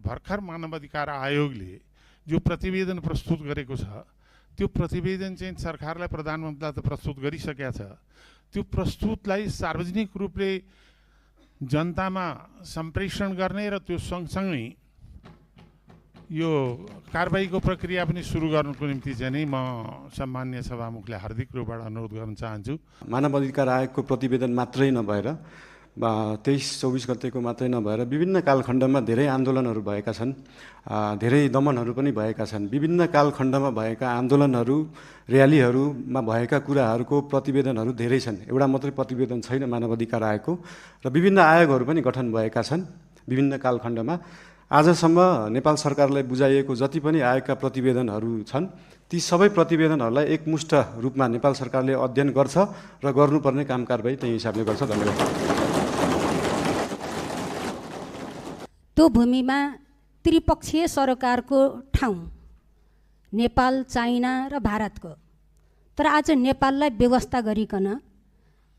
भर्खर मानवाधिकार आयोगले जो प्रतिवेदन प्रस्तुत गरेको छ त्यो प्रतिवेदन चाहिँ सरकारलाई प्रधानमन्त्रीलाई त प्रस्तुत गरिसकेका छ। त्यो प्रस्तुतलाई सार्वजनिक रूपले जनतामा सम्प्रेषण गर्ने र त्यो सँगसँगै यो कारबाहीको प्रक्रिया पनि सुरु गर्नुको निम्ति चाहिँ नै म सम्माननीय सभामुखले हार्दिक रूपबाट अनुरोध गर्न चाहन्छु। मानवाधिकार आयोगको प्रतिवेदन मात्रै नभएर 23-24 गतेको मात्रै नभएर विभिन्न कालखण्डमा धेरै आन्दोलनहरू भएका छन्, धेरै दमनहरू पनि भएका छन्। विभिन्न कालखण्डमा भएका आन्दोलनहरू, र्यालीहरूमा भएका कुराहरूको प्रतिवेदनहरू धेरै छन्। एउटा मात्रै प्रतिवेदन छैन मानवाधिकार आयोगको, र विभिन्न आयोगहरू पनि गठन भएका छन् विभिन्न कालखण्डमा। आजसम्म नेपाल सरकारलाई बुझाइएको जति पनि आयोगका प्रतिवेदनहरू छन् ती सबै प्रतिवेदनहरूलाई एकमुष्ट रूपमा नेपाल सरकारले अध्ययन गर्छ र गर्नुपर्ने काम कारबाही त्यही हिसाबले गर्छ। धन्यवाद। त्यो भूमिमा त्रिपक्षीय सरकारको ठाउँ नेपाल, चाइना र भारतको, तर आज नेपाललाई व्यवस्था गरिकन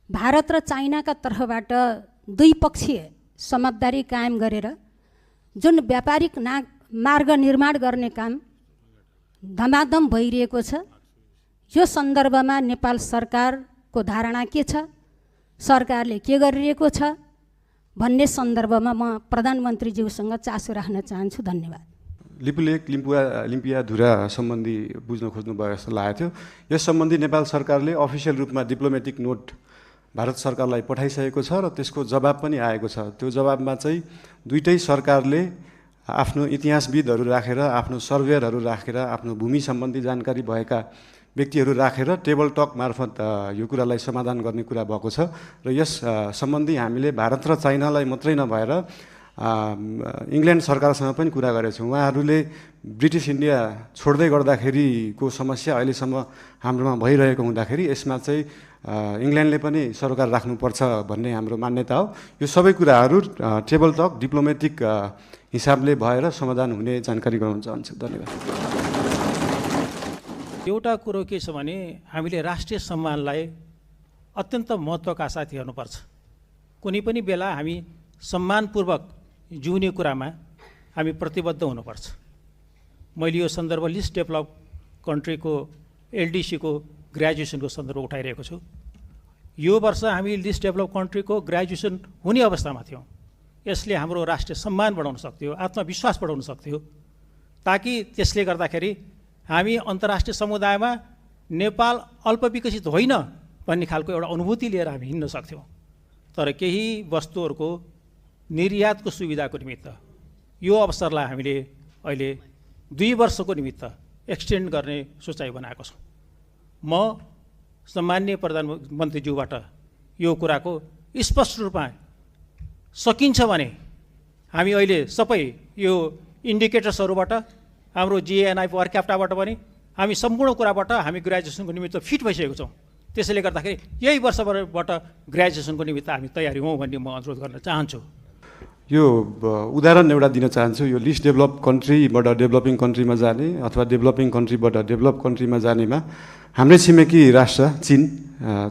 भारत र चाइनाका तर्फबाट द्विपक्षीय समझदारी कायम गरेर जुन व्यापारिक मार्ग निर्माण गर्ने काम धमाधम भइरहेको छ, यो सन्दर्भमा नेपाल सरकारको धारणा के छ, सरकारले के गरिरहेको छ भन्ने सन्दर्भमा म प्रधानमन्त्रीज्यूसँग चासो राख्न चाहन्छु। धन्यवाद। लिपुलेक लिम्पियाधुरा सम्बन्धी बुझ्न खोज्नुभयो जस्तो लागेको थियो। यस सम्बन्धी नेपाल सरकारले अफिसियल रूपमा डिप्लोमेटिक नोट भारत सरकारलाई पठाइसकेको छ र त्यसको जवाब पनि आएको छ। त्यो जवाबमा चाहिँ दुईटै सरकारले आफ्नो इतिहासविदहरू राखेर, आफ्नो सर्वेयरहरू राखेर, आफ्नो भूमि सम्बन्धी जानकारी भएका व्यक्तिहरू राखेर टेबल टक मार्फत यो कुरालाई समाधान गर्ने कुरा भएको छ। र यस सम्बन्धी हामीले भारत र चाइनालाई मात्रै नभएर इङ्ल्यान्ड सरकारसँग पनि कुरा गरेका छौँ। उहाँहरूले ब्रिटिस इन्डिया छोड्दै गर्दाखेरिको समस्या अहिलेसम्म हाम्रोमा भइरहेको हुँदाखेरि यसमा चाहिँ इङ्ल्यान्डले पनि सरकार राख्नुपर्छ भन्ने हाम्रो मान्यता हो। यो सबै कुराहरू टेबल टक डिप्लोमेटिक हिसाबले भएर समाधान हुने जानकारी गराउन चाहन्छु। धन्यवाद। एउटा कुरो के छ भने हामीले राष्ट्रिय सम्मानलाई अत्यन्त महत्त्वका साथ हेर्नुपर्छ। कुनै पनि बेला हामी सम्मानपूर्वक जिउने कुरामा हामी प्रतिबद्ध हुनुपर्छ। मैले यो सन्दर्भ लिस्ट डेभलप कन्ट्रीको एलडिसीको ग्रेजुएसनको सन्दर्भ उठाइरहेको छु। यो वर्ष हामी लिस्ट डेभलप कन्ट्रीको ग्रेजुएसन हुने अवस्थामा थियौँ। यसले हाम्रो राष्ट्रिय सम्मान बढाउन सक्थ्यो, आत्मविश्वास बढाउन सक्थ्यो, ताकि त्यसले गर्दाखेरि हामी अन्तर्राष्ट्रिय समुदायमा नेपाल अल्पविकसित होइन भन्ने खालको एउटा अनुभूति लिएर हामी हिँड्न सक्थ्यौँ। तर केही वस्तुहरूको निर्यातको सुविधाको निमित्त यो अवसरलाई हामीले अहिले 2 वर्षको निमित्त एक्सटेन्ड गर्ने सोचाइ बनाएको छौँ। म सम्माननीय प्रधानमन्त्रीज्यूबाट यो कुराको स्पष्ट रूपमा सकिन्छ भने हामी अहिले सबै यो इन्डिकेटर्सहरूबाट हाम्रो जिएनआई पर क्याप्टाबाट पनि हामी सम्पूर्ण कुराबाट हामी ग्रेजुएसनको निमित्त फिट भइसकेको छौँ। त्यसैले गर्दाखेरि यही वर्षबाट ग्रेजुएसनको निमित्त हामी तयारी हौँ भन्ने म अनुरोध गर्न चाहन्छु। यो उदाहरण एउटा दिन चाहन्छु। यो लिस्ट डेभलप कन्ट्रीबाट डेभलपिङ कन्ट्रीमा जाने अथवा डेभलपिङ कन्ट्रीबाट डेभलप कन्ट्रीमा जानेमा हाम्रै छिमेकी राष्ट्र चीन,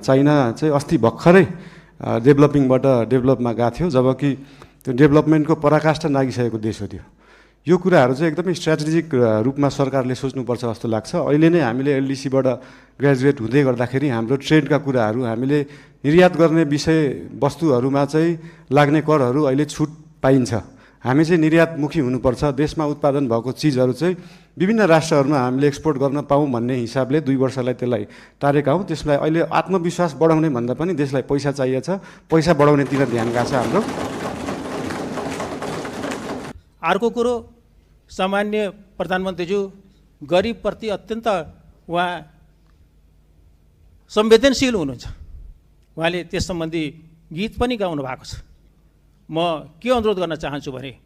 चाइना चाहिँ अस्ति भर्खरै डेभलपिङबाट डेभलपमा गएको थियो, जबकि त्यो डेभलपमेन्टको पराकाष्ठा नागिसकेको देश हो त्यो। यो कुराहरू चाहिँ एकदमै स्ट्राटेजिक रूपमा सरकारले सोच्नुपर्छ जस्तो लाग्छ। अहिले नै हामीले एलडिसीबाट ग्रेजुएट हुँदै गर्दाखेरि हाम्रो ट्रेडका कुराहरू, हामीले निर्यात गर्ने विषय वस्तुहरूमा चाहिँ लाग्ने करहरू अहिले छुट पाइन्छ। हामी चाहिँ निर्यातमुखी हुनुपर्छ। देशमा उत्पादन भएको चिजहरू चाहिँ विभिन्न राष्ट्रहरूमा हामीले एक्सपोर्ट गर्न पाऊँ भन्ने हिसाबले 2 वर्षलाई त्यसलाई टारेका हौँ। त्यसलाई अहिले आत्मविश्वास बढाउने भन्दा पनि देशलाई पैसा चाहिएको छ, पैसा बढाउनेतिर ध्यान गएको छ हाम्रो। अर्को कुरो, सामान्य प्रधानमन्त्रीज्यू गरिबप्रति अत्यन्त उहाँ संवेदनशील हुनुहुन्छ। उहाँले त्यस सम्बन्धी गीत पनि गाउनु भएको छ। म के अनुरोध गर्न चाहन्छु भने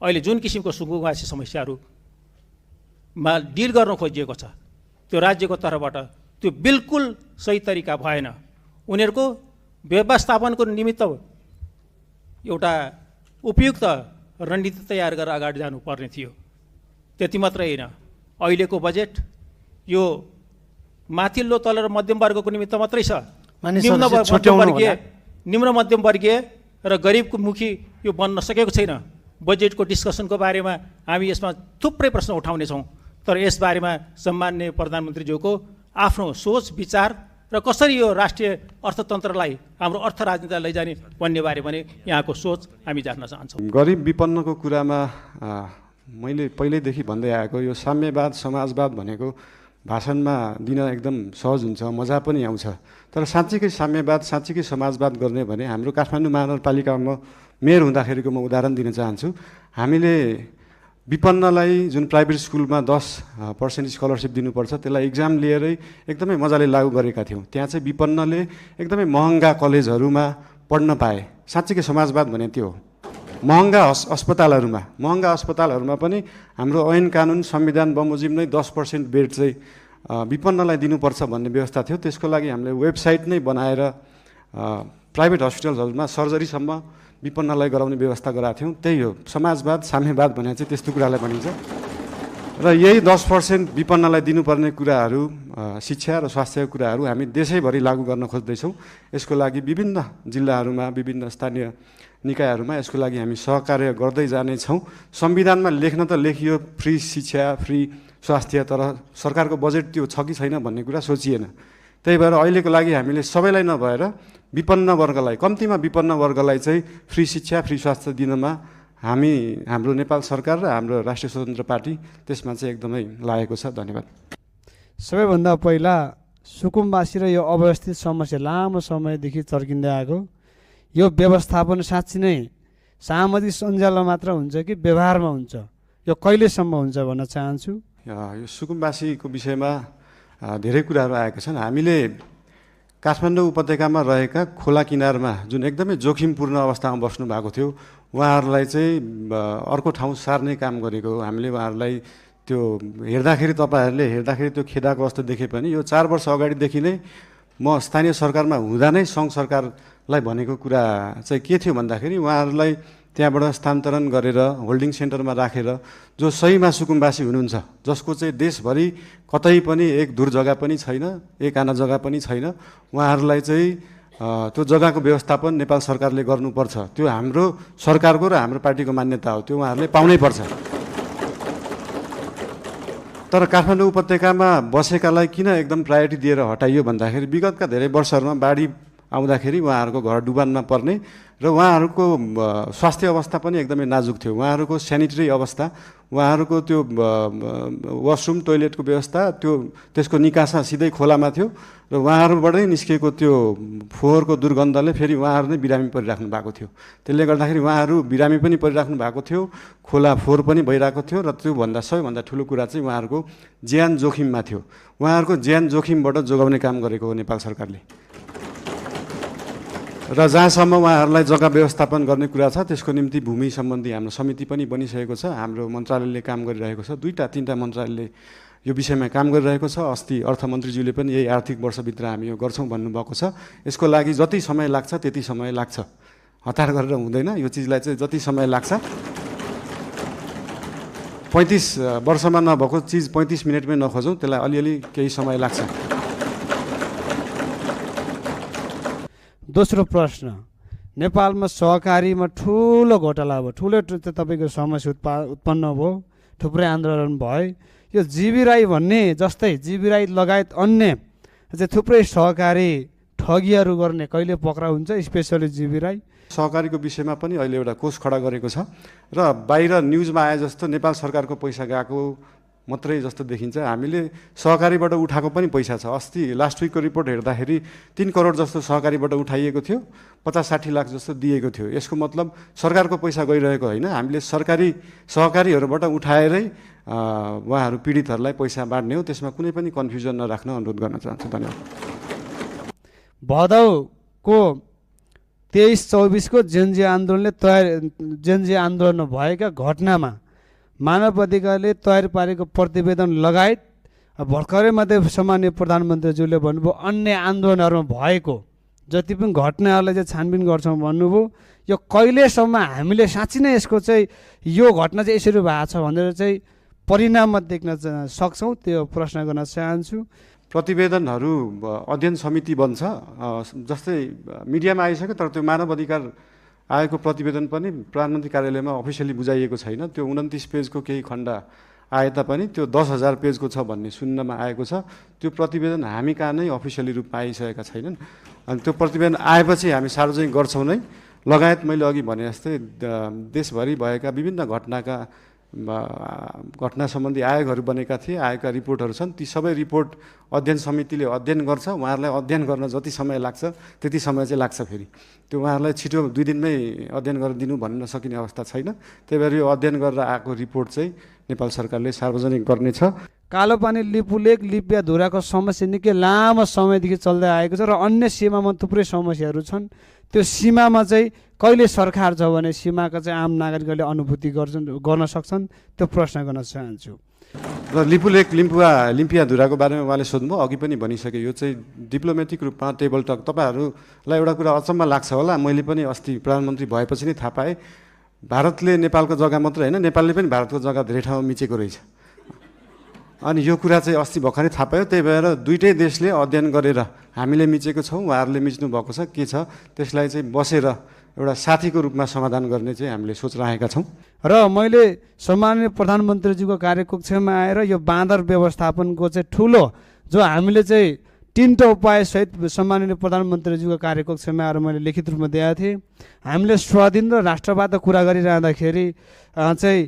अहिले जुन किसिमको सुकुम्बासी समस्याहरूमा डिल गर्न खोजिएको छ त्यो राज्यको तर्फबाट त्यो बिल्कुल सही तरिका भएन। उनीहरूको व्यवस्थापनको निमित्त एउटा उपयुक्त रणनीति तयार गरेर अगाडि जानुपर्ने थियो। त्यति मात्रै होइन, अहिलेको बजेट यो माथिल्लो तल र मध्यम वर्गको निमित्त मात्रै छ। निम्न मध्यम वर्गीय र गरिबको मुखी यो बन्न सकेको छैन। बजेटको डिस्कसनको बारेमा हामी यसमा थुप्रै प्रश्न उठाउनेछौँ, तर यसबारेमा सम्माननीय प्रधानमन्त्रीज्यूको आफ्नो सोच विचार र कसरी यो राष्ट्रिय अर्थतन्त्रलाई हाम्रो अर्थ राजनीतिलाई लैजाने भन्ने बारे पनि यहाँको सोच हामी जान्न चाहन्छौँ। गरिब विपन्नको कुरामा मैले पहिल्यैदेखि भन्दै आएको यो साम्यवाद समाजवाद भनेको भाषणमा दिन एकदम सहज हुन्छ, मजा पनि आउँछ, तर साँच्चीकै साम्यवाद साँच्चीकै समाजवाद गर्ने भने हाम्रो काठमाडौँ महानगरपालिकामा मेयर हुँदाखेरिको म उदाहरण दिन चाहन्छु। हामीले विपन्नलाई जुन प्राइभेट स्कुलमा 10% स्कलरसिप दिनुपर्छ त्यसलाई इक्जाम लिएरै एकदमै मजाले लागू गरेका थियौँ। त्यहाँ चाहिँ विपन्नले एकदमै महँगा कलेजहरूमा पढ्न पाए। साँच्चीकै समाजवाद भने त्यो हो। महँगा अस्पतालहरूमा पनि हाम्रो ऐन कानुन संविधान बमोजिम नै 10% बेड चाहिँ विपन्नलाई दिनुपर्छ भन्ने व्यवस्था थियो। त्यसको लागि हामीले वेबसाइट नै बनाएर प्राइभेट हस्पिटलहरूमा सर्जरीसम्म विपन्नलाई गराउने व्यवस्था गराएको थियौँ। त्यही हो समाजवाद साम्यवाद भने चाहिँ त्यस्तो कुरालाई भनिन्छ। र यही 10% विपन्नलाई दिनुपर्ने कुराहरू शिक्षा र स्वास्थ्यको कुराहरू हामी देशैभरि लागू गर्न खोज्दैछौँ। यसको लागि विभिन्न जिल्लाहरूमा विभिन्न स्थानीय निकायहरूमा यसको लागि हामी सहकार्य गर्दै जानेछौँ। संविधानमा लेख्न त लेखियो फ्री शिक्षा फ्री स्वास्थ्य, तर सरकारको बजेट त्यो छ कि छैन भन्ने कुरा सोचिएन। त्यही भएर अहिलेको लागि हामीले सबैलाई नभएर विपन्न वर्गलाई, कम्तीमा विपन्न वर्गलाई चाहिँ फ्री शिक्षा फ्री स्वास्थ्य दिनमा हाम्रो नेपाल सरकार र हाम्रो राष्ट्रिय स्वतन्त्र पार्टी त्यसमा चाहिँ एकदमै लागेको छ। धन्यवाद। सबैभन्दा पहिला सुकुम्बासी र यो अव्यवस्थित समस्या लामो समयदेखि चर्किँदै आएको, यो व्यवस्थापन साँच्ची नै सामाजिक सञ्जालमा मात्र हुन्छ कि व्यवहारमा हुन्छ, यो कहिलेसम्म हुन्छ भन्न चाहन्छु। यो सुकुम्बासीको विषयमा धेरै कुराहरू आएका छन्। हामीले काठमाडौँ उपत्यकामा रहेका खोला किनारमा जुन एकदमै जोखिमपूर्ण अवस्थामा बस्नु भएको थियो उहाँहरूलाई चाहिँ अर्को ठाउँ सार्ने काम गरेको हो। हामीले उहाँहरूलाई त्यो तपाईँहरूले हेर्दाखेरि त्यो खेदाको अवस्था देखे पनि यो 4 वर्ष अगाडिदेखि नै म स्थानीय सरकारमा हुँदा नै सङ्घ सरकारलाई भनेको कुरा चाहिँ के थियो भन्दाखेरि उहाँहरूलाई त्यहाँबाट स्थानान्तरण गरेर होल्डिङ सेन्टरमा राखेर जो सहीमा सुकुम्बासी हुनुहुन्छ, जसको चाहिँ देशभरि कतै पनि एक दूर जग्गा पनि छैन, एक आना जग्गा पनि छैन, उहाँहरूलाई चाहिँ त्यो जग्गाको व्यवस्थापन नेपाल सरकारले गर्नुपर्छ। त्यो हाम्रो सरकारको र हाम्रो पार्टीको मान्यता हो, त्यो उहाँहरूले पाउनै पर्छ। तर काठमाडौँ उपत्यकामा बसेकालाई किन एकदम प्रायोरिटी दिएर हटाइयो भन्दाखेरि विगतका धेरै वर्षहरूमा बाढी आउँदाखेरि उहाँहरूको घर डुबानमा पर्ने र उहाँहरूको स्वास्थ्य अवस्था पनि एकदमै नाजुक थियो। उहाँहरूको सेनिटरी अवस्था, उहाँहरूको त्यो वासरुम टोइलेटको व्यवस्था त्यसको निकासा सिधै खोलामा थियो र उहाँहरूबाटै निस्केको त्यो फोहोरको दुर्गन्धले फेरि उहाँहरू नै बिरामी परिराख्नु भएको थियो। त्यसले गर्दाखेरि उहाँहरू बिरामी पनि परिराख्नु भएको थियो, खोला फोहोर पनि भइरहेको थियो र त्योभन्दा सबैभन्दा ठुलो कुरा चाहिँ उहाँहरूको ज्यान जोखिममा थियो। उहाँहरूको ज्यान जोखिमबाट जोगाउने काम गरेको हो नेपाल सरकारले। र जहाँसम्म उहाँहरूलाई जग्गा व्यवस्थापन गर्ने कुरा छ त्यसको निम्ति भूमि सम्बन्धी हाम्रो समिति पनि बनिसकेको छ। हाम्रो मन्त्रालयले काम गरिरहेको छ, 2-3 मन्त्रालयले यो विषयमा काम गरिरहेको छ। अस्ति अर्थमन्त्रीज्यूले पनि यही आर्थिक वर्षभित्र हामी यो गर्छौँ भन्नुभएको छ। यसको लागि जति समय लाग्छ त्यति समय लाग्छ, हतार गरेर हुँदैन। यो चिजलाई चाहिँ जति समय लाग्छ, 35 वर्षमा नभएको चिज 35 मिनटमै नखोजौँ, त्यसलाई अलिअलि केही समय लाग्छ। दोस्रो प्रश्न, नेपालमा सहकारीमा ठुलो घोटाला भयो, ठुलो तपाईँको समस्या उत्पन्न भयो, थुप्रै आन्दोलन भयो। यो जीवी राई भन्ने जस्तै जीवी राई लगायत अन्य चाहिँ थुप्रै सहकारी ठगीहरू गर्ने कहिले पक्राउ हुन्छ, स्पेसली जीवी राई? सहकारीको विषयमा पनि अहिले एउटा कोष खडा गरेको छ र बाहिर न्युजमा आए जस्तो नेपाल सरकारको पैसा गएको मात्रै जस्तो देखिन्छ। हामीले सहकारीबाट उठाएको पनि पैसा छ। अस्ति लास्ट विकको रिपोर्ट हेर्दाखेरि 3 करोड जस्तो सहकारीबाट उठाइएको थियो, 50-60 लाख जस्तो दिएको थियो। यसको मतलब सरकारको पैसा गइरहेको होइन, हामीले सहकारीहरूबाट उठाएरै उहाँहरू पीडितहरूलाई पैसा बाँड्ने हो। त्यसमा कुनै पनि कन्फ्युजन नराख्न अनुरोध गर्न चाहन्छु। धन्यवाद। भदौको 23-24 को जेनजी आन्दोलन भएका घटनामा मानव अधिकारले तयार पारेको प्रतिवेदन लगायत भर्खरै मात्रै सम्माननीय प्रधानमन्त्रीज्यूले भन्नुभयो अन्य आन्दोलनहरूमा भएको जति पनि घटनाहरूलाई चाहिँ छानबिन गर्छौँ भन्नुभयो। यो कहिलेसम्म हामीले साँच्ची नै यसको चाहिँ यो घटना चाहिँ यसरी भएको छ भनेर चाहिँ परिणाममा देख्न सक्छौँ, त्यो प्रश्न गर्न चाहन्छु। प्रतिवेदनहरू अध्ययन समिति बन्छ, जस्तै मिडियामा आइसक्यो, तर त्यो मानव अधिकार आएको प्रतिवेदन पनि प्रधानमन्त्री कार्यालयमा अफिसियली बुझाइएको छैन। त्यो 29 पेजको केही खण्ड आए तापनि त्यो 10,000 पेजको छ भन्ने सुन्नमा आएको छ। त्यो प्रतिवेदन हामी कहाँ नै अफिसियली रूपमा आइसकेका छैनन्। अनि त्यो प्रतिवेदन आएपछि हामी सार्वजनिक गर्छौँ नै। लगायत मैले अघि भने जस्तै देशभरि भएका विभिन्न घटना सम्बन्धी आयोगहरू बनेका थिए, आएका रिपोर्टहरू छन्। ती सबै रिपोर्ट अध्ययन समितिले अध्ययन गर्छ। उहाँहरूलाई अध्ययन गर्न जति समय लाग्छ त्यति समय चाहिँ लाग्छ। फेरि त्यो उहाँहरूलाई छिटो 2 दिनमै अध्ययन गरेर दिनु भन्न सकिने अवस्था छैन। त्यही भएर यो अध्ययन गरेर आएको रिपोर्ट चाहिँ नेपाल सरकारले सार्वजनिक गर्नेछ। कालोपानी लिपुलेक लिपियाधुराको समस्या निकै लामो समयदेखि चल्दै आएको छ र अन्य सीमामा थुप्रै समस्याहरू छन्। त्यो सीमामा चाहिँ कहिले सरकार छ भने सीमाका चाहिँ आम नागरिकहरूले अनुभूति गर्न सक्छन्, त्यो प्रश्न गर्न चाहन्छु। र लिपुलेक लिम्पियाधुराको बारेमा उहाँले सोध्नुभयो, अघि पनि भनिसके। यो चाहिँ डिप्लोमेटिक रूपमा टेबल टक। तपाईँहरूलाई एउटा कुरा अचम्म लाग्छ होला, मैले पनि अस्ति प्रधानमन्त्री भएपछि नै थाहा पाएँ, भारतले नेपालको जग्गा मात्रै होइन, नेपालले पनि भारतको जग्गा धेरै ठाउँमा मिचेको रहेछ। अनि यो कुरा चाहिँ अस्ति भर्खरै थाहा पायो। त्यही भएर दुईटै देशले अध्ययन गरेर हामीले मिचेको छौँ, उहाँहरूले मिच्नु भएको छ, के छ त्यसलाई चाहिँ बसेर एउटा साथीको रूपमा समाधान गर्ने चाहिँ हामीले सोच राखेका छौँ। र मैले सम्माननीय प्रधानमन्त्रीज्यूको कार्यकक्षमा आएर यो बाँदर व्यवस्थापनको चाहिँ ठुलो जो हामीले चाहिँ 3टा उपायसहित सम्माननीय प्रधानमन्त्रीज्यूको कार्यकक्षमा आएर मैले लिखित रूपमा दिएका थिएँ। हामीले स्वाधीन र राष्ट्रवादको कुरा गरिरहँदाखेरि चाहिँ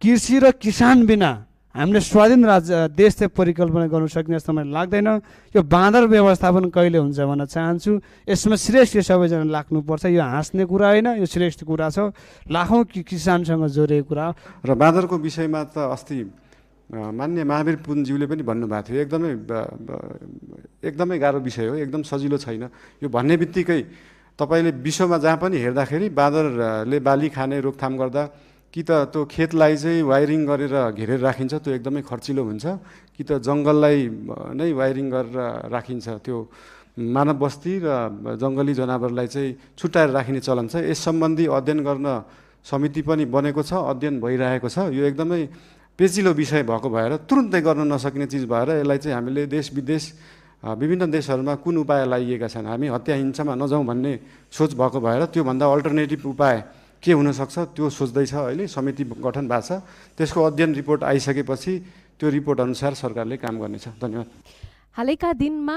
कृषि र किसान बिना हामीले स्वाधीन देश चाहिँ परिकल्पना गर्नु सक्ने जस्तो मलाई लाग्दैन। यो बाँदर व्यवस्थापन कहिले हुन्छ भन्न चाहन्छु। यसमा श्रेष्ठ सबैजना लाग्नुपर्छ। यो हाँस्ने कुरा होइन, यो श्रेष्ठ कुरा छ। लाखौँ किसानसँग जोडिएको कुरा हो। र बाँदरको विषयमा त अस्ति मान्य महावीर पुनज्यूले पनि भन्नुभएको थियो, एकदमै गाह्रो विषय हो, एकदम सजिलो छैन। यो भन्ने बित्तिकै तपाईँले विश्वमा जहाँ पनि हेर्दाखेरि बाँदरले बाली खाने रोकथाम गर्दा कि त त्यो खेतलाई चाहिँ वायरिङ गरेर घेरेर राखिन्छ, त्यो एकदमै खर्चिलो हुन्छ, कि त जङ्गललाई नै वायरिङ गरेर राखिन्छ। त्यो मानव बस्ती र जङ्गली जनावरलाई चाहिँ छुट्याएर राखिने चलन छ। यस सम्बन्धी अध्ययन गर्न समिति पनि बनेको छ, अध्ययन भइरहेको छ। यो एकदमै पेचिलो विषय भएको भएर तुरुन्तै गर्न नसकिने चिज भएर यसलाई चाहिँ हामीले देश विदेश विभिन्न देशहरूमा कुन उपाय लाइएका छन्, हामी हत्या हिंसामा नजाउँ भन्ने सोच भएको भएर त्योभन्दा अल्टरनेटिभ उपाय के हुनसक्छ त्यो सोच्दैछ। अहिले समिति गठन भएको छ। त्यसको अध्ययन रिपोर्ट आइसकेपछि त्यो रिपोर्ट अनुसार सरकारले काम गर्नेछ। धन्यवाद। हालैका दिनमा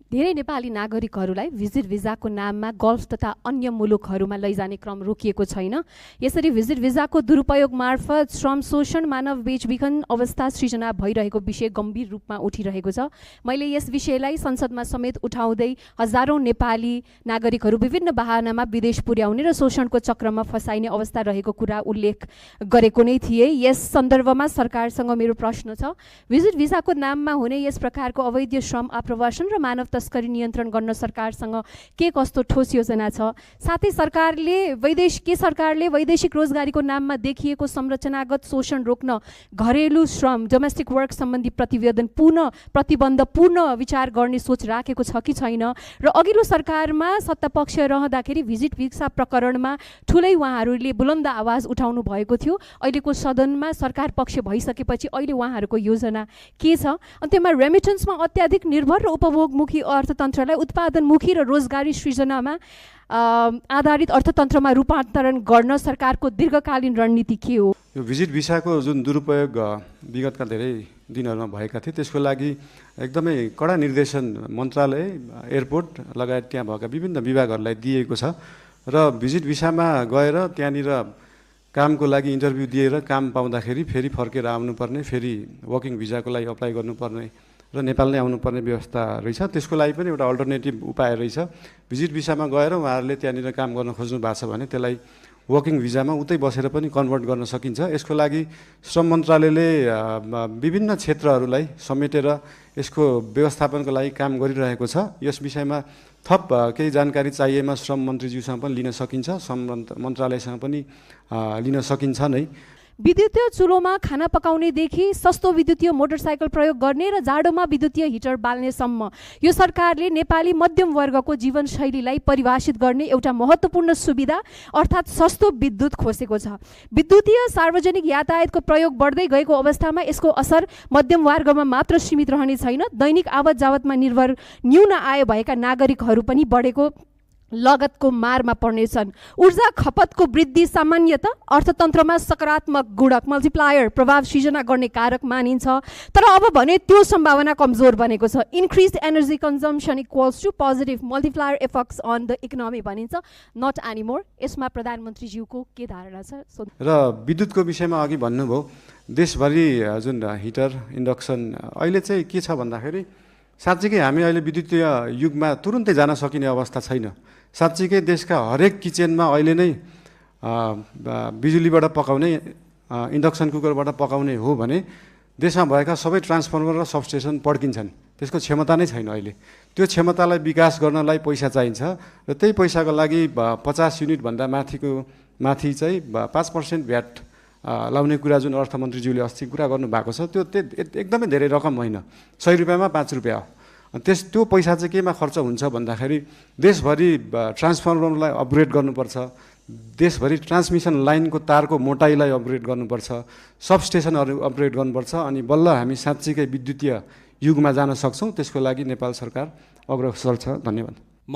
धेरै नेपाली नागरिकहरूलाई भिजिट भिजाको नाममा गल्फ तथा अन्य मुलुकहरूमा लैजाने क्रम रोकिएको छैन। यसरी भिजिट भिजाको दुरुपयोग मार्फत श्रम शोषण, मानव बेचबिखन अवस्था सृजना भइरहेको विषय गम्भीर रूपमा उठिरहेको छ। मैले यस विषयलाई संसदमा समेत उठाउँदै हजारौँ नेपाली नागरिकहरू विभिन्न बहानामा विदेश पुर्याउने र शोषणको चक्रमा फसाइने अवस्था रहेको कुरा उल्लेख गरेको नै थिए। यस सन्दर्भमा सरकारसँग मेरो प्रश्न छ, भिजिट भिजाको नाममा हुने यस प्रकारको अवैध श्रम आप्रवासन र मानव तस्करी नियन्त्रण गर्न सरकारसँग के कस्तो ठोस योजना छ? साथै सरकारले वैदेशिक रोजगारीको नाममा देखिएको संरचनागत शोषण रोक्न घरेलु श्रम डोमेस्टिक वर्क सम्बन्धी प्रतिबन्ध पूर्ण विचार गर्ने सोच राखेको छ कि छैन? र अघिल्लो सरकारमा सत्तापक्ष रहँदाखेरि भिजिट भिसा प्रकरणमा ठुलै उहाँहरूले बुलन्द आवाज उठाउनु भएको थियो। अहिलेको सदनमा सरकार पक्ष भइसकेपछि अहिले उहाँहरूको योजना के छ? अनि त्यसमा रेमिटेन्समा अत्याधिक निर्भर र उपभोगमुखी अर्थतन्त्रलाई उत्पादनमुखी र रोजगारी सृजनामा आधारित अर्थतन्त्रमा रूपान्तरण गर्न सरकारको दीर्घकालीन रणनीति के हो? यो भिजिट भिसाको जुन दुरुपयोग विगतका धेरै दिनहरूमा भएका थिए, त्यसको लागि एकदमै कडा निर्देशन मन्त्रालय, एयरपोर्ट लगायत त्यहाँ भएका विभिन्न विभागहरूलाई दिएको छ। र भिजिट भिसामा गएर त्यहाँनिर कामको लागि इन्टरभ्यू दिएर काम पाउँदाखेरि फेरि फर्केर आउनुपर्ने, फेरि वर्किङ भिजाको लागि अप्लाई गर्नुपर्ने र नेपाल नै आउनुपर्ने व्यवस्था रहेछ। त्यसको लागि पनि एउटा अल्टरनेटिभ उपाय रहेछ। भिजिट भिसामा गएर उहाँहरूले त्यहाँनिर काम गर्न खोज्नु भएको छ भने त्यसलाई वर्किङ भिजामा उतै बसेर पनि कन्भर्ट गर्न सकिन्छ। यसको लागि श्रम मन्त्रालयले विभिन्न क्षेत्रहरूलाई समेटेर यसको व्यवस्थापनको लागि काम गरिरहेको छ। यस विषयमा थप केही जानकारी चाहिएमा श्रम मन्त्रीज्यूसँग पनि लिन सकिन्छ, श्रम मन्त्रालयसँग पनि लिन सकिन्छ नै। विद्युतीय चुलोमा खाना पकाउनेदेखि सस्तो विद्युतीय मोटरसाइकल प्रयोग गर्ने र जाडोमा विद्युतीय हिटर बाल्नेसम्म यो सरकारले नेपाली मध्यम वर्गको जीवनशैलीलाई परिभाषित गर्ने एउटा महत्त्वपूर्ण सुविधा अर्थात् सस्तो विद्युत खोसेको छ। विद्युतीय सार्वजनिक यातायातको प्रयोग बढ्दै गएको अवस्थामा यसको असर मध्यम वर्गमा मात्र सीमित रहने छैन। दैनिक आवत जावतमा निर्भर न्यून आय भएका नागरिकहरू पनि बढेको लगतको मारमा पर्नेछन्। ऊर्जा खपतको वृद्धि सामान्यतः अर्थतन्त्रमा सकारात्मक गुणक मल्टिप्लायर प्रभाव सिर्जना गर्ने कारक मानिन्छ, तर अब भने त्यो सम्भावना कमजोर बनेको छ। Increase energy consumption equals to positive multiplier effects on the economy भनिन्छ, नट एनिमोर। यसमा प्रधानमन्त्रीज्यूको के धारणा छ? र विद्युतको विषयमा अघि भन्नुभयो, देशभरि जुन हिटर इन्डक्सन अहिले चाहिँ के छ भन्दाखेरि साँच्चीकै हामी अहिले विद्युतीय युगमा तुरुन्तै जान सकिने अवस्था छैन। साँच्चीकै देशका हरेक किचनमा अहिले नै बिजुलीबाट पकाउने, इन्डक्सन कुकरबाट पकाउने हो भने देशमा भएका सबै ट्रान्सफर्मर र सबस्टेसन पड्किन्छन्। त्यसको क्षमता नै छैन अहिले। त्यो क्षमतालाई विकास गर्नलाई पैसा चाहिन्छ र त्यही पैसाको लागि 50 युनिटभन्दा माथि चाहिँ 5% भ्याट लाउने कुरा जुन अर्थमन्त्रीज्यूले अस्ति कुरा गर्नुभएको छ, त्यो एकदमै धेरै रकम होइन। 100 रुपियाँमा 5 रुपियाँ हो। त्यो पैसा चाहिँ केमा खर्च हुन्छ भन्दाखेरि देशभरि ट्रान्सफर्मरलाई अपग्रेड गर्नुपर्छ, देशभरि ट्रान्समिसन लाइनको तारको मोटाइलाई अपग्रेड गर्नुपर्छ, सबस्टेसनहरू अपग्रेड गर्नुपर्छ, अनि बल्ल हामी साँच्चीकै विद्युतीय युगमा जान सक्छौँ। त्यसको लागि नेपाल सरकार अग्रसर छ। धन्यवाद। म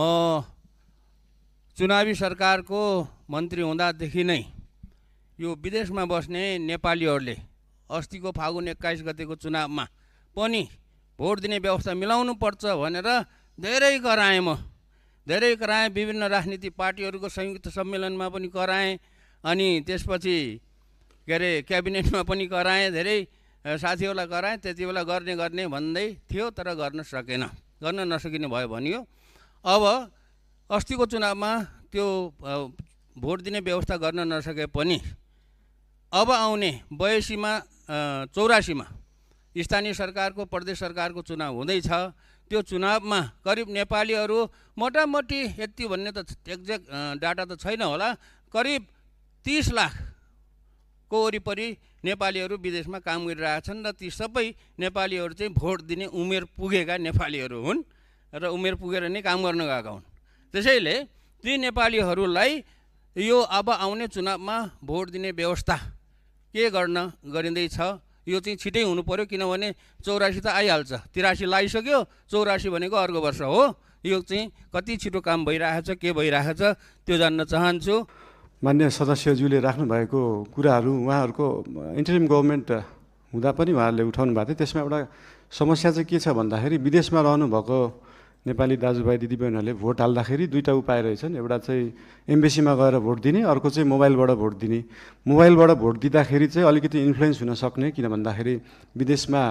चुनावी सरकारको मन्त्री हुँदादेखि नै यो विदेशमा बस्ने नेपालीहरूले अस्तिको फागुन 21 गतेको चुनावमा पनि भोट दिने व्यवस्था मिलाउनु पर्छ भनेर धेरै कराएँ। विभिन्न राजनीतिक पार्टीहरूको संयुक्त सम्मेलनमा पनि कराएँ, अनि त्यसपछि क्याबिनेटमा पनि कराएँ, धेरै साथीहरूलाई कराएँ। त्यति बेला गर्ने भन्दै थियो, तर गर्न नसकिने भयो भनियो। अब अस्तिको चुनावमा त्यो भोट दिने व्यवस्था गर्न नसके पनि अब आउने 82मा 84मा स्थानीय सरकारको, प्रदेश सरकारको चुनाव हुँदैछ। त्यो चुनावमा करिब नेपालीहरू मोटामोटी यति भन्ने त एक्ज्याक्ट डाटा त छैन होला, करिब 30 लाखको वरिपरि नेपालीहरू विदेशमा काम गरिरहेछन् र ती सबै नेपालीहरू चाहिँ भोट दिने उमेर पुगेका नेपालीहरू हुन् र उमेर पुगेर नै काम गर्न गएका हुन्। त्यसैले ती नेपालीहरूलाई यो अब आउने चुनावमा भोट दिने व्यवस्था के गरिँदैछ, यो चाहिँ छिटै हुनु पर्यो, किनभने 84 त आइहाल्छ, 83 लागिसक्यो, 84 भनेको अर्को वर्ष हो। यो चाहिँ कति छिटो काम भइरहेछ, के भइरहेछ त्यो जान्न चाहन्छु। मान्य सदस्यज्यूले राख्नुभएको कुराहरू उहाँहरूको इन्टरिम गभर्मेन्ट हुँदा पनि उहाँहरूले उठाउनु भएको थियो। त्यसमा एउटा समस्या चाहिँ के छ भन्दाखेरि विदेशमा रहनुभएको नेपाली दाजुभाइ दिदीबहिनीहरूले भोट हाल्दाखेरि दुईवटा उपाय रहेछन्। एउटा चाहिँ एम्बेसीमा गएर भोट दिने, अर्को चाहिँ मोबाइलबाट भोट दिने। मोबाइलबाट भोट दिँदाखेरि चाहिँ अलिकति इन्फ्लुएन्स हुन सक्ने, किन भन्दाखेरि विदेशमा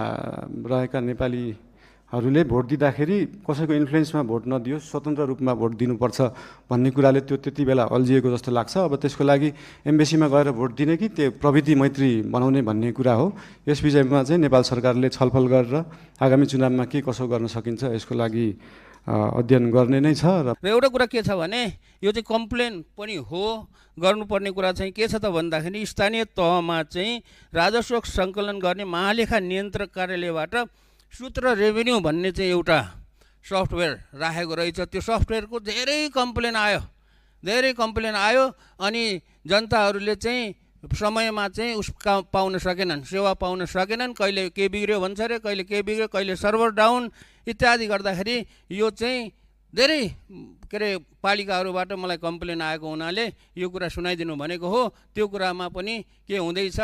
रहेका नेपालीहरूले भोट दिँदाखेरि कसैको इन्फ्लुएन्समा भोट नदियोस्, स्वतन्त्र रूपमा भोट दिनुपर्छ भन्ने कुराले त्यो त्यति बेला अल्झिएको जस्तो लाग्छ। अब त्यसको लागि एम्बेसीमा गएर भोट दिने कि त्यो प्रविधि मैत्री बनाउने भन्ने कुरा हो। यस विषयमा चाहिँ नेपाल सरकारले छलफल गरेर आगामी चुनावमा के कसो गर्न सकिन्छ यसको लागि अध्ययन गर्ने नै छ। र एउटा कुरा के छ भने यो चाहिँ कम्प्लेन पनि हो, गर्नुपर्ने कुरा चाहिँ के छ त भन्दाखेरि स्थानीय तहमा चाहिँ राजस्व सङ्कलन गर्ने महालेखा नियन्त्रक कार्यालयबाट सूत्र रेभेन्यू भन्ने चाहिँ एउटा सफ्टवेयर राखेको रहेछ। त्यो सफ्टवेयरको धेरै कम्प्लेन आयो अनि जनताहरूले चाहिँ समयमा चाहिँ पाउन सकेनन्, सेवा पाउन सकेनन्। कहिले के बिग्रियो भन्छ अरे, कहिले के बिग्रियो, कहिले सर्भर डाउन इत्यादि गर्दाखेरि यो चाहिँ धेरै पालिकाहरूबाट मलाई कम्प्लेन आएको हुनाले यो कुरा सुनाइदिनु भनेको हो। त्यो कुरामा पनि के हुँदैछ,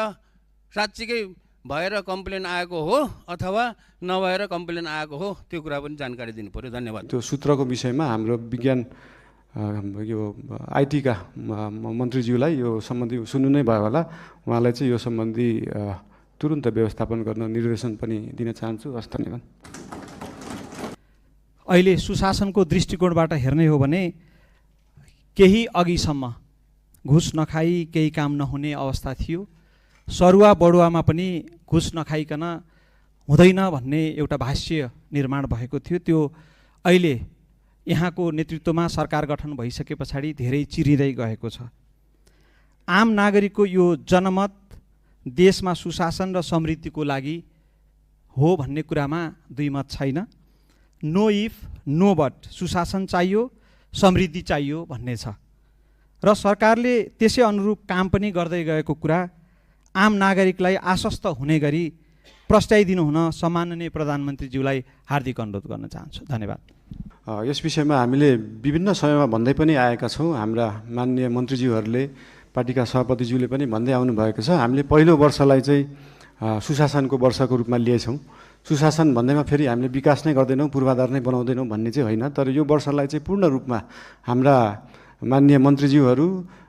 साँच्चीकै भएर कम्प्लेन आएको हो अथवा नभएर कम्प्लेन आएको हो, त्यो कुरा पनि जानकारी दिनु पर्यो। धन्यवाद। त्यो सूत्रको विषयमा हाम्रो विज्ञान यो आइटीका मन्त्रीज्यूलाई यो सम्बन्धी सुन्नु नै भयो होला। उहाँलाई चाहिँ यो सम्बन्धी तुरुन्त व्यवस्थापन गर्न निर्देशन पनि दिन चाहन्छु। हस्, धन्यवाद। अहिले सुशासनको दृष्टिकोणबाट हेर्ने हो भने केही अघिसम्म घुस नखाई केही काम नहुने अवस्था थियो। सरुवा बडुवामा पनि घुस नखाइकन हुँदैन भन्ने एउटा भाष्य निर्माण भएको थियो। त्यो अहिले यहाँको नेतृत्वमा सरकार गठन भइसके पछाडि धेरै चिरिँदै गएको छ। आम नागरिकको यो जनमत देशमा सुशासन र समृद्धिको लागि हो भन्ने कुरामा दुई मत छैन। नो इफ नो बट, सुशासन चाहियो, समृद्धि चाहियो भन्ने छ र सरकारले त्यसै अनुरूप काम पनि गर्दै गएको कुरा आम नागरिकलाई आश्वस्त हुने गरी प्रस्ताइदिनु हुन सम्माननीय प्रधानमन्त्रीज्यूलाई हार्दिक अनुरोध गर्न चाहन्छु। धन्यवाद। यस विषयमा हामीले विभिन्न समयमा भन्दै पनि आएका छौँ। हाम्रा माननीय मन्त्रीज्यूहरूले, पार्टीका सभापतिज्यूले पनि भन्दै आउनुभएको छ। हामीले पहिलो वर्षलाई चाहिँ सुशासनको वर्षको रूपमा लिएछौँ। सुशासन भन्दैमा फेरि हामीले विकास नै गर्दैनौँ, पूर्वाधार नै बनाउँदैनौँ भन्ने चाहिँ होइन, तर यो वर्षलाई चाहिँ पूर्ण रूपमा हाम्रा माननीय मन्त्रीज्यूहरू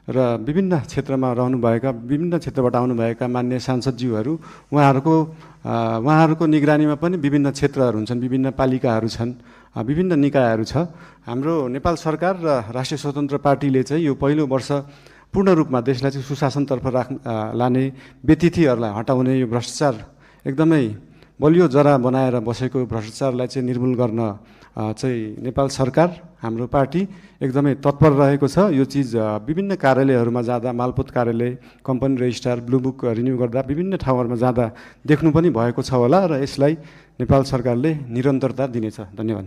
र विभिन्न क्षेत्रमा रहनुभएका, विभिन्न क्षेत्रबाट आउनुभएका माननीय सांसदज्यूहरू, उहाँहरूको निगरानीमा पनि विभिन्न क्षेत्रहरू हुन्छन्, विभिन्न पालिकाहरू छन्, विभिन्न निकायहरू छ। हाम्रो नेपाल सरकार र राष्ट्रिय स्वतन्त्र पार्टीले चाहिँ यो पहिलो वर्ष पूर्ण रूपमा देशलाई चाहिँ सुशासनतर्फ लाने, व्यतिथिहरूलाई हटाउने, यो भ्रष्टाचार एकदमै बलियो जरा बनाएर बसेको भ्रष्टाचारलाई चाहिँ निर्मूल गर्न चाहिँ नेपाल सरकार, हाम्रो पार्टी एकदमै तत्पर रहेको छ। यो चिज विभिन्न कार्यालयहरूमा जाँदा, मालपोत कार्यालय, company registrar, blue book renew गर्दा विभिन्न ठाउँहरूमा जाँदा देख्नु पनि भएको छ होला, र यसलाई नेपाल सरकारले निरन्तरता दिनेछ। धन्यवाद।